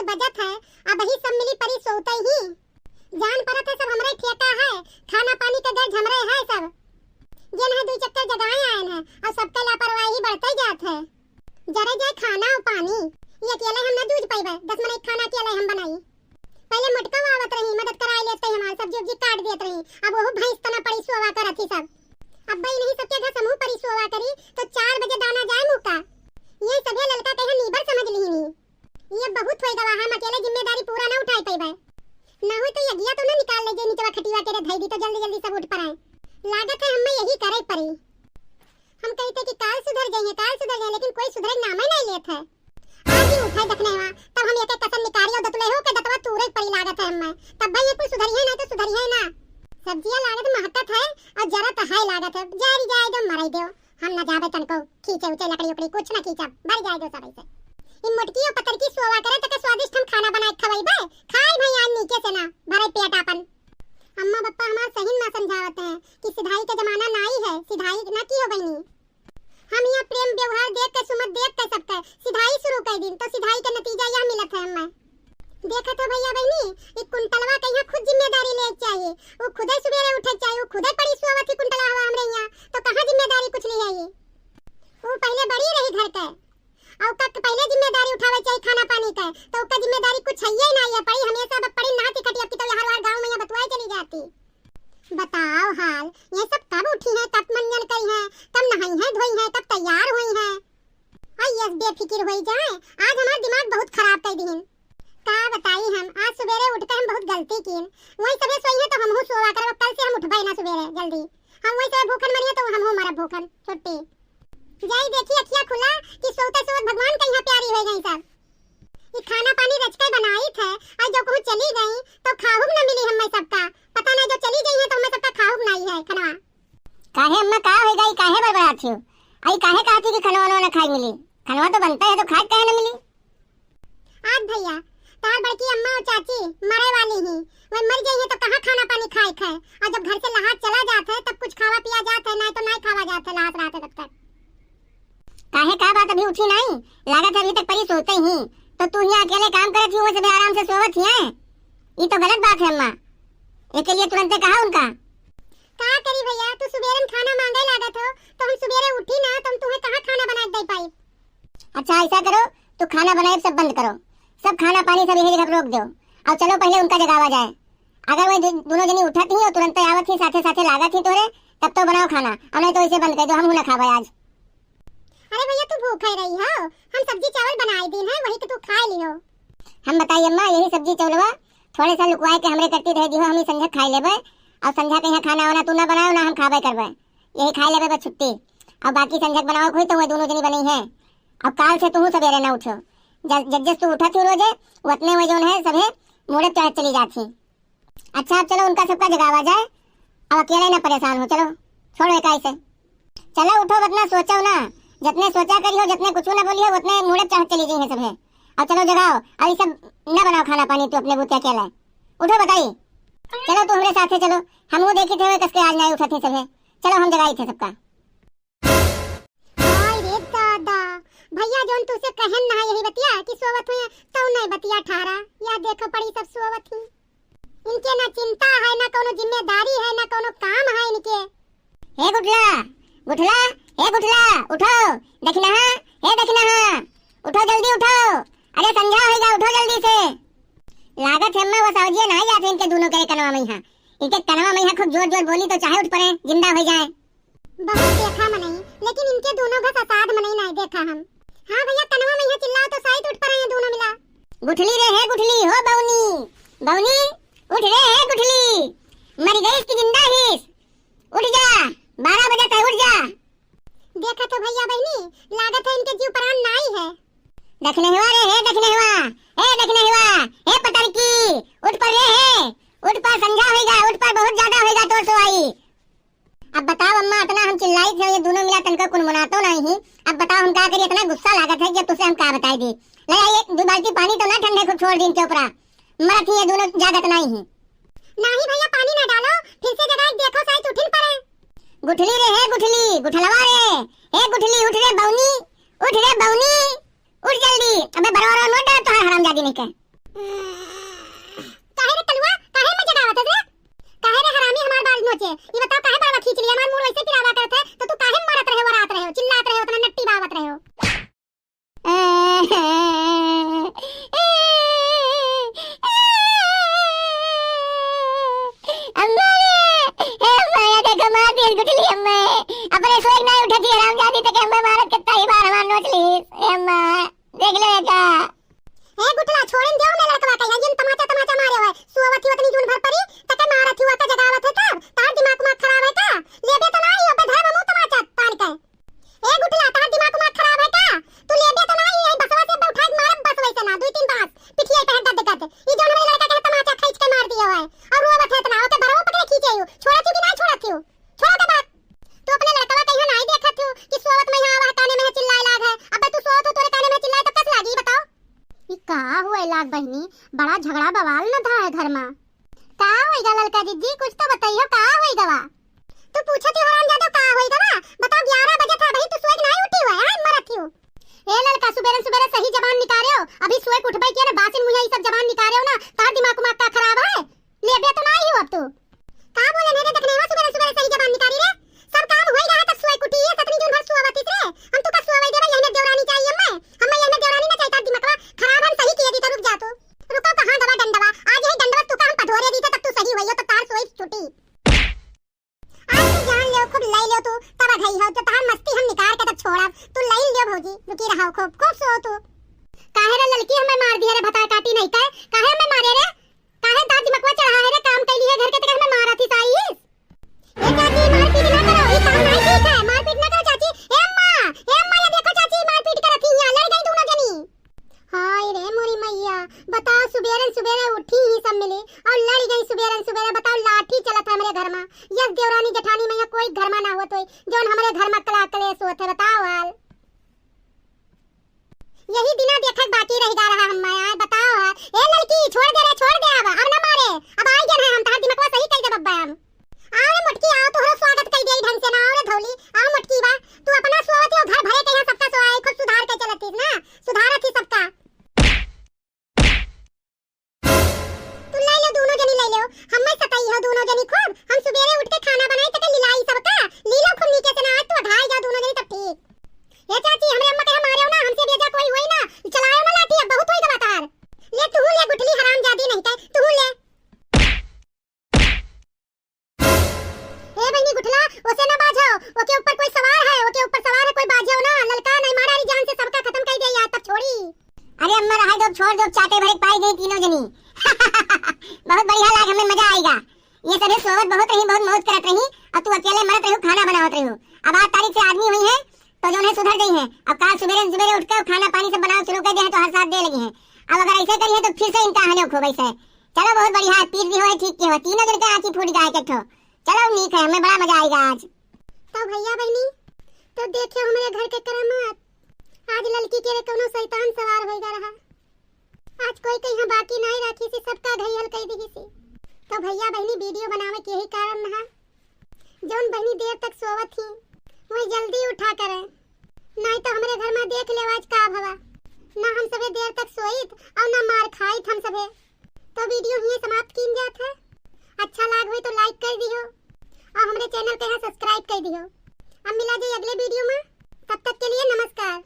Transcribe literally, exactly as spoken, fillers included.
उपजत है, अबही सब मिली परी सोवतै ही। जान परत है सब हमरे ठेका है, खाना पानी के गर्ज हमरे है सब। जेन है दुइ चक्कर जगाए आएन है, अउर सबके लापरवाही बढ़तै जात है। जरे जाए खाना अउर पानी, ई अकेले हम ना जूझ पइबे, दस मनई खाना अकेले हम बनाई। पहिले मोटका आवत रही, मदद कराए लेत रही, हमार सब्जी उब्जी काट देत रही। अब ओहू भैंस तना परी सोवा करत ही सब। अब भाई नहीं सबके घर समूह परी सोवा करी, तो चार बजे दाना जाए मुका। ये सभे ललका कहे नीबर समझ लिहिन ही। ये बहुत होई गवा, हम अकेले जिम्मेदारी पूरा ना उठाए पइबे। ना होई तो यगिया तो ना निकाल ले जे निचवा खटिया के रे धई दी तो जल्दी जल्दी सब उठ पराए। लागत है हमें यही करे परी। हम कहित है कि काल सुधर जाइए, काल सुधर जाइए, लेकिन कोई सुधरे के नामे नहीं लेत है। आज ही उठे देखने हुआ, तब हम एक एक कसम निकाली और दतुले हो के दतवा तूरे परी लागत है हमें। तब भाई ये कुल सुधरी है ना तो सुधरी है ना। सब्जियां लागत महकत है और जरा तो है लागत है, जरी जाए दो मरई दो। हम ना जाबे तनको, खींचे उचे लकड़ी उकड़ी कुछ ना खींचब, भर जाए दो सब ऐसे। इन मोटकी और पतरकी सोवा करे तक स्वादिष्ट हम खाना बनाए खवाई बे, खाए भाई आज नीचे से ना, भरे पेट आपन। अम्मा बप्पा हमार सही ना समझावत हैं कि सिधाई के जमाना नाई है, सिधाई ना की हो बहिनी। हम यहाँ प्रेम व्यवहार देख के, सुमत देख के सबके सिधाई शुरू कर दिन, तो सिधाई के नतीजा यह मिलत है हमें। देखत हो भैया बहिनी, एक कुंटलवा के यहाँ खुद जिम्मेदारी ले चाहिए। वो खुदे सुबेरे उठे चाहिए, वो खुदे परी सोवत ही कुंटलवा हवा हमरे यहाँ, तो कहाँ जिम्मेदारी कुछ ली है ये? वो पहले बड़ी रही घर के, और का पहले जिम्मेदारी उठावे चाहिए खाना पानी के, तो उसका जिम्मेदारी कुछ है ही ना, ये परी हमेशा ब-, परी नहाती खटी, अब की तो हर बार गाँव में यहाँ बतुआई चली जाती। बताओ हाल, ये सब कब उठी हैं, कब मंजन करी हैं, कब नहाई हैं, धोई हैं, कब तैयार हुई हैं। और ये बेफिक्र होई जाए, आज हमार दिमाग बहुत खराब कर दीन। का बताई हम, आज सुबेरे उठ के हम बहुत गलती कीन। वही सबे सोई हैं तो हमहू सोवा करब, अब कल से हम उठबे ना सुबेरे जल्दी। हम वही सबे भूखन मरिए तो हमहू मरब भूखन। छुट्टी। जाई देखी अखिया खुला कि सोते सोत भगवान के यहाँ प्यारी हो गई सब। ये खाना पानी रच के बनाई थे, और जो कहूँ चली गई तो खाहू न मिली हमें सबका। पता ना जो चली गई है तो हमें सबका खाहू नहीं है खनवा। काहे अम्मा, का हो गई, काहे बड़बड़ात हो? आई काहे कहती कि खनवा वनवा ना खाए मिली? खनवा तो बनता है तो खाए काहे ना मिली? आज भैया, तार बड़की अम्मा और चाची मरे वाली ही, वह मर गई है तो कहाँ खाना पानी खाए खाए? और जब घर से लहास चला जात है तब कुछ खावा पिया जात है, नहीं तो नहीं खावा जात है लहास रहत है तब तक। काहे, का बात, अभी उठी नहीं? लागत है अभी तक परी सोते ही। तो तू यहाँ अकेले काम करत ही, वैसे भी आराम से सोवत ही हैं। ये तो गलत बात है अम्मा, एक के लिए तुरंते कहा उनका। का करी भैया, तू सुबेरे में खाना मांगे लागत हो, तो हम सुबेरे उठी ना, तो हम तुम्हें कहाँ खाना बना के दे पाई? अच्छा, ऐसा करो, तू खाना बनाए सब बंद करो, सब खाना पानी सब यही जगह रोक दो, और चलो पहले उनका जगावा जाए। अगर वह दो-, दोनों जनी उठत ही और तुरंत आवत ही, साथे साथे लागत ही तोरे, तब तो बनाओ खाना, और नहीं तो इसे बंद कर दो, हम ना खावे आज। अरे भैया, तू भूखे रही हो, हम सब्जी चावल बनाए दीन है, वही तो तू खा लियो। हम बताई अम्मा, यही सब्जी चावलवा थोड़े सा लुकवाए के हमरे करती रह दियो, हम ही संझा खाए लेबे, और संझा के यहाँ खाना वाना तू ना बनाओ ना हम खाबे करबे, यही खाए लेबे बस छुट्टी। और बाकी संझा के बनाओ कोई तो वह दोनों जनी बनी है। अब काल से तू सबेरे ना उठो, जस जस तू उठत ही रोजे, उतने में जौन है सभे मूड़े चढ़त चली जात ही। अच्छा, अब चलो उनका सबका जगावा जाए, अब अकेले ना परेशान हो, चलो छोड़ो एकाई से। चलो उठो, अब इतना सोचो ना, जितने सोचा करियो, जितने कुछ ना बोलियो, उतने मूड़े चढ़त चली जाइए सभे। अब चलो जगाओ, अब ये सब ना बनाओ खाना पानी तू अपने बूते अकेले। उठो बताई, चलो तू हमरे साथे चलो, हम वो देखी थे कस के आज नहीं उठत ही सभे। चलो हम जगाई थे सबका। हाय रे दादा, भैया जौन तुसे कहन ना है यही बतिया कि सोवत हुए, तो नहीं बतिया ठारा। या देखो पड़ी सब सोवत ही। इनके ना चिंता है, ना कोनो जिम्मेदारी है, ना कोनो काम है इनके। हे गुठला, गुठला, हे गुठला, उठो, दखिनहा, हे दखिनहा, उठो जल्दी उठो। अरे संझा होइगा, उठो जल्दी से। लागत है अम्मा वो सावजिया ना जात है इनके दोनों के कनवा में यहाँ। इनके कनवा में यहाँ खूब जोर जोर बोली तो चाहे उठ पड़े, जिंदा हो जाए। बहुत देखा मनई, लेकिन इनके दोनों का फसाद मनई नहीं देखा हम। हाँ भैया, कनवा में यहाँ चिल्लाओ तो शायद उठ पड़े हैं दोनों मिला। गुठली रे हे गुठली, हो बौनी, बौनी, उठ रे हे गुठली, मर गई कि जिंदा हीस, उठ जा, बारह बजे तक उठ जा। देखा तो भैया बहनी, लागत है इनके जीव प्राण नाई है। दखिनहवा रे, हे दखिनहवा, हे दखिनहवा, हे पतरकी, उठ पर रे हे, उठ पर, संझा होइगा, उठ पर, बहुत ज्यादा होइगा तोर सोवाई। अब बताओ अम्मा, इतना हम चिल्लाई थे, ये दोनों मिला तनका कुनमुनातो नहीं ही। अब बताओ हम का करी, इतना गुस्सा लागत है कि अब तुसे हम का बताई दी। ले आई एक दो बाल्टी पानी तो ना ठंडे को छोड़ दिन के ऊपरा। मरत ही ये दोनों जागत नहीं ही। नहीं भैया, पानी ना डालो, फिर से जगाई देखो शायद उठिन पड़े। गुठली रे, हे गुठली, गुठलवा रे, हे गुठली, उठ रे बौनी, उठ रे बौनी, उठ जल्दी। अबे बरवा मत डाल, तोहार हरामजादी नहीं के। ई बताओ काहे बड़वा खींच लिया? हमार मूड़ वैसे पिरावा करत है, तो तू काहे मरत रहे हो, वरात रहे हो, चिल्लात रहे हो, उतना नट्टी बावत रहे हो? अम्मा रे, ए अम्मा, या देखो मार दिया गुठली अम्मा। अपने सोए नाहीं उठती हरामजादी, तक अम्मा मारत कितना ही बार हमार नोच ली। ए अम्मा, देख लो एका। ए गुठला, छोड़न देव ना लड़कवा का, या जिन तमाचा तमाचा मारे होए। सोवत ही उतनी जून भर परी, तके मारत ही, ओका जगावत है तब। तार दिमाग उमाग खराब है का? लेबे तो नाहीं, ओपे धरब हमू तमाचा तान के। ए गुठला, तार दिमाग उमाग खराब है का? तू लेबे तो नाहीं, यही बसवा से उठा के मारब बस वैसे ना, दुई तीन बांस, पिठिया पे गद गद। ई जौन हमरे लड़का के तमाचा खींच के मार दिया है, और रोवत है इतना, ओके बरवा पकड़े खींचे हूँ, छोड़त हूँ कि नाहीं छोड़त हूँ? छोड़ो के बात। तू अपने लड़कवा के यहाँ नाहीं देखत हूँ कि सोवत में यहाँ आवा है, काने में चिल्लाए लाग है। अबे तू सोवत हो, तोरे काने में चिल्लाए तो कस लागी, बताओ? ई का हुए लाग बहिनी, बड़ा झगड़ा बवाल न था है घर में। का होइगा ललका जिज्जी, कुछ तो बताइयो, का होइगा वा? तू पूछत ही हरामजादा, का होइगा वा? बताओ, ग्यारह बजे था, अभी तू सोए के नाहीं उठी हुआ है, हाँ, मरत ही हूँ। ए ललका, सुबेरे सुबेरे सही जबान निकारे हो, अभी सोए के उठबे किया ना, बासिन मुझे ई सब जबान निकारे हो ना, तार दिमाग उमाग का खराब है? लेबे तो नाहीं हो अब तू। का बोले मेरे देखने हुआ, सुबेरे सुबेरे सही जबान निकाली रे। सब काम होई रहा तब सोए के उठी, ये सतनी जून भर सोवत ही रे। हम तू का सोवे देबे, यही में देवरानी चाहिए हमें। हमें यही में देवरानी ना चाहिए, तार दिमागवा खराब, हम सही किए दी तो रुक जा तू। रुको कहाँ गवा डंडवा, आज यही डंडवा तू का हम पधोरे दी थे तब तू सही हुई हो, तो तार सोई छुटी। आज तू जान ले, खूब लाई ले तू, तब अघई हो, जो तहार मस्ती हम निकाल के तब छोड़ब। तू लाई ले भौजी, रुकी रहो, खूब, खूब सो तू। काहे रे ललकी हमें मार दिया रे, भतार काटी नहीं कहे, काहे हमें मारे रे? काहे तार दिमकवा चढ़ा है रे, काम कैली है घर के, ते हमें मारा थी साइस। ए चाची, मारपीट ना करो, ई काम नहीं ठीक है, मारपीट ना करो चाची। ए अम्मा, ए अम्मा, ये देखो चाची, मारपीट करत ही, यहाँ लड़ गई दोनों जनी। हाय रे मोरी मैया, बताओ, सुबेरन सुबेरे उठी ही सब मिली और लड़ गई सुबेरन सुबेरे। बताओ, लाठी चलत है हमरे घर में, यस देवरानी जेठानी में यहाँ कोई घर में ना होत होई, जौन हमरे घर में कला कलेश होत है, बताओ हाल। यही दिना देखक बाकी रह जा रहा हम यार, बताओ हा। ए लड़की, छोड़ दे रे, छोड़ दे अब, अब ना मारे, अब आई गए हैं हम, तहार दिमकवा सही कई दे बब्बा हम। आओ रे मोटकी, आओ, तोहरो स्वागत कई दे ढंग से ना, आओ रे धौली, आओ मोटकी बा, तू अपना सोवत हो, घर भरे के यहाँ सबका सोआए, खूब सुधार के चलत थी ना, सुधारत थी सबका। तू लाई लो, दोनों जनी लाई लो। हम्मे सताई हो दोनों जनी खूब। हम सुबेरे उठ के खाना बनाई तक लिलाई सबका। लीलो खूब नीचे से ना, आज तू ढाई जाओ दोनों जनी तब ठीक। ए चाची, हमरे अम्मा के यहाँ मारे हो ना, हमसे बेजा कोई होई ना। चलायो ना लाठी, अब बहुत होई गवा तार। ले तू ले गुठली हरामजादी नहीं ते, तू ले। ए बहिनी गुठला, ओसे ना बाझो, ओके ऊपर कोई सवार है, ओके ऊपर सवार है कोई, बाझो ना, ललका नहीं मारा री जान से सबका खत्म कर दे यार, तब छोड़ी। अरे अम्मा रहा दो, छोड़ दो, चाटे भरे पाई गई तीनों जनी। बहुत बढ़िया लाग, हमें मजा आएगा। ये सभी सोवत बहुत रही, बहुत मौज करत रही, और तू अकेले मरत रही, खाना बनावत रही। अब आठ तारीख से आदमी हुई है, तो जौन है सुधर गई है। अब काल सुबेरे सुबेरे उठ के खाना पानी सब बनावे शुरू कर दे हैं, तो हर साथ दे लगी हैं। अब अगर ऐसे करी है तो फिर से इनका हने खूब ऐसे। चलो बहुत बढ़िया है, पीर भी हो है, ठीक के हो, तीनों जन के आँखी फूट गए एक ठो। चलो नीक है, हमें बड़ा मजा आएगा आज। तो भैया बहनी, तो देखियो हमरे घर के करामात। आज ललकी के रे कौनो शैतान सवार होइगा रहा। आज कोई कहीं बाकी नाई राखी से, सबका घायल कई दिही से। तो भैया बहनी, वीडियो बनावे के यही कारण रहा। जौन बहिनी देर तक सोवत ही, वही जल्दी उठा करे, नाई तो हमरे घर में देख ले आज का भवा। ना हम सभे देर तक सोइत और ना मार खाइत हम सभे। तो वीडियो हिये समाप्त कीन जात है। अच्छा लाग होई तो like कर दिहो और हमरे चैनल के यहाँ subscribe कर दिहो। अब मिला जाए अगले वीडियो में, तब तक के लिए नमस्कार।